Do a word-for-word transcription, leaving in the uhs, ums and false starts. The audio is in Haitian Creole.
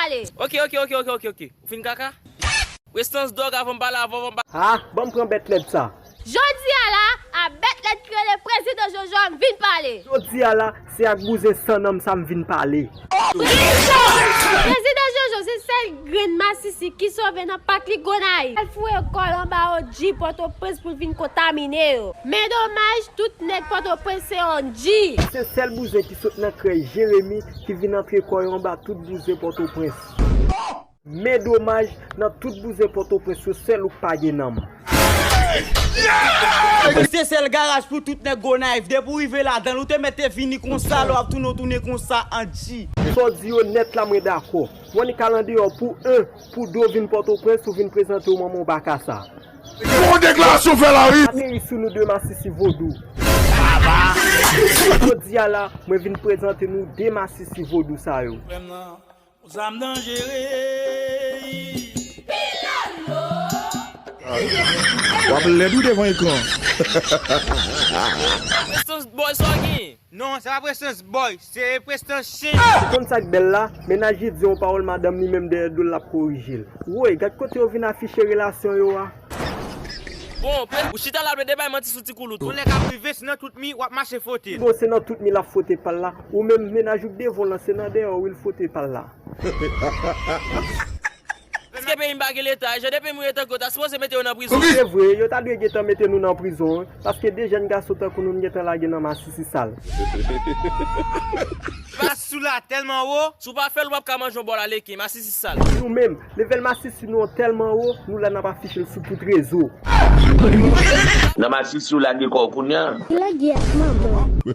pale. Ok, ok, ok, ok, ok, ok. Ou fin kaka? Prestans dòg avan m pale, avan m pale. Ha, ban m pran bèt lèd sa. Jodi a la, a bèt lèd ki rele Prezidan Jojo a m vin pale. Jodi a la, se ak bouzen san nanm sa m vin pale. Prezidan Jojo se sèl grenn masisi ki sove nan pak li Gonayiv. Al foure kò l anba yon dji Pòtoprens pou l vin kontamine yo. Men domaj, tout nèg Pòtoprens se yon dji. Se sèl bouzen ki sot nan krèy Jeremi ki vin antre kò yo anba tout bouzen Pòtoprens. Men domaj, nan tout bouzen Pòtoprens yo, sèl ou k pa gen nanm. Se sèl garaj pou tout nèg Gonayiv. Depi w rive ladan l, ou te mèt te vini konsa, lè w ap tounen, w tounen konsa, an dji. Sa w di yo nèt la, mwen dakò. Monica Landeyò pou en, pou de w vin Pòtoprens, ou vin prezante w manman w baka sa. Bon deklarasyon fè la wi. Ateri sou nou de masisi vodou. Jodi a la, mwen vin prezante nou de masisi vodou sa yo. Frè m nan, zam danjere. W ap lèd wi devan ekran. Prestans Boy sa w genyen? Non, se pa Prestans Boy, se Prestans Chen. Ou konn sa k bèl la? Mennaj li di yon pawòl madanm li menm dèyè do l l ap korije l. Woy, gad kote yo vin afiche relasyon yo a. Bon, ou chita la ap plede bay manti sou ti koulout ou. Yon lè k ap rive, se nan tout mi w ap mache fwote l. Bon, se nan tout mi l ap fwote pa l la. Ou menm, mennaj ou k devan w lan, se nan dèyè w wi l fwote pa l la. Èske peyi m pa gen leta? Jan de peyi m yo ye tankou yo ta sipoze mete yo nan prizon. Se vre, yo ta dwe gentan mete nou nan prizon wi, paske de jèn gason tankou nou n gentan lage nan masisi sal. Masisi w la tèlman wo, si w pa fè l ou p ap ka manje yon bòl a leken, masisi sal. Nou menm, level masisi nou an tèlman wo, nou la n ap afiche l sou tout rezo. Nan masisi w lage kò w kounya. Lage ak manman w.